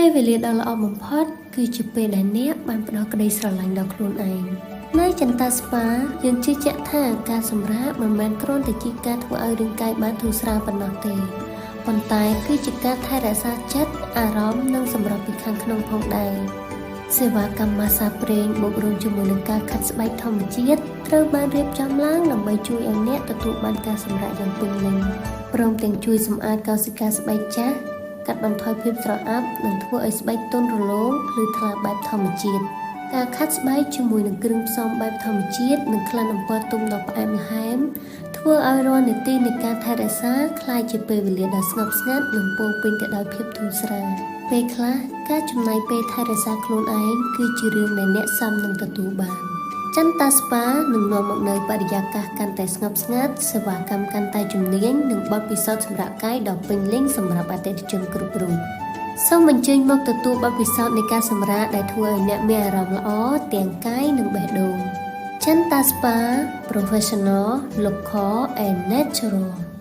ពេលវេលាដ៏ល្អបំផុតគឺជាពេលដែលអ្នកបានផ្ដល់ក្តីស្រឡាញ់ដល់ខ្លួនឯងនៅចន្ទាស្ប៉ាយើងជឿជាក់ថាការសម្រាកមិនមែនគ្រាន់តែជាការធ្វើឲ្យរាងកាយបានធូរស្រាលប៉ុណ្ណោះទេប៉ុន្តែគឺជាការថែរក្សាចិត្តអារម្មណ៍និងសម្រស់ពីខាងក្នុងផងដែរសេវាកម្មម៉ាស្សាប្រេងបូករួមជាមួយនឹងការខាត់ស្បែកធម្មជាតិត្រូវបានរៀបចំឡើងដើម្បីជួយឲ្យអ្នកទទួលបានការសម្រាកយ៉ាងពេញលេញព្រមទាំងជួយសម្អាតកោសិកាស្បែកចាស់កាត់បន្ថយភាពស្រអាប់និងធ្វើឲ្យស្បែកទន់រលោងភ្លឺថ្លាបែបធម្មជាតិការខាត់ស្បែកជាមួយនឹងគ្រឿងផ្សំបែបធម្មជាតិនិងក្លិនអំពិលទុំដ៏ផ្អែមល្ហែមធ្វើឲ្យរាល់នាទីនៃការថែរក្សាក្លាយជាពេលវេលាដ៏ស្ងប់ស្ងាត់និងពោរពេញទៅដោយភាពធូរស្រាលពេលខ្លះការចំណាយពេលថែរក្សាខ្លួនឯងគឺជារឿងដែលអ្នកសមនឹងទទួលបានចន្ទាស្ប៉ានឹងនាំមកនូវបរិយាកាសកាន់តែស្ងប់ស្ងាត់សេវាកម្មកាន់តែជំនាញនិងបទពិសោធន៍សម្រាកកាយដ៏ពេញលេញសម្រាប់អតិថិជនគ្រប់រូបសូមអញ្ជើញមកទទួលបទពិសោធន៍នៃការសម្រាកដែលធ្វើឲ្យអ្នកមានអារម្មណ៍ល្អទាំងកាយនិងបេះដូងចន្ទាស្ប៉ា Professional, Local and Natural.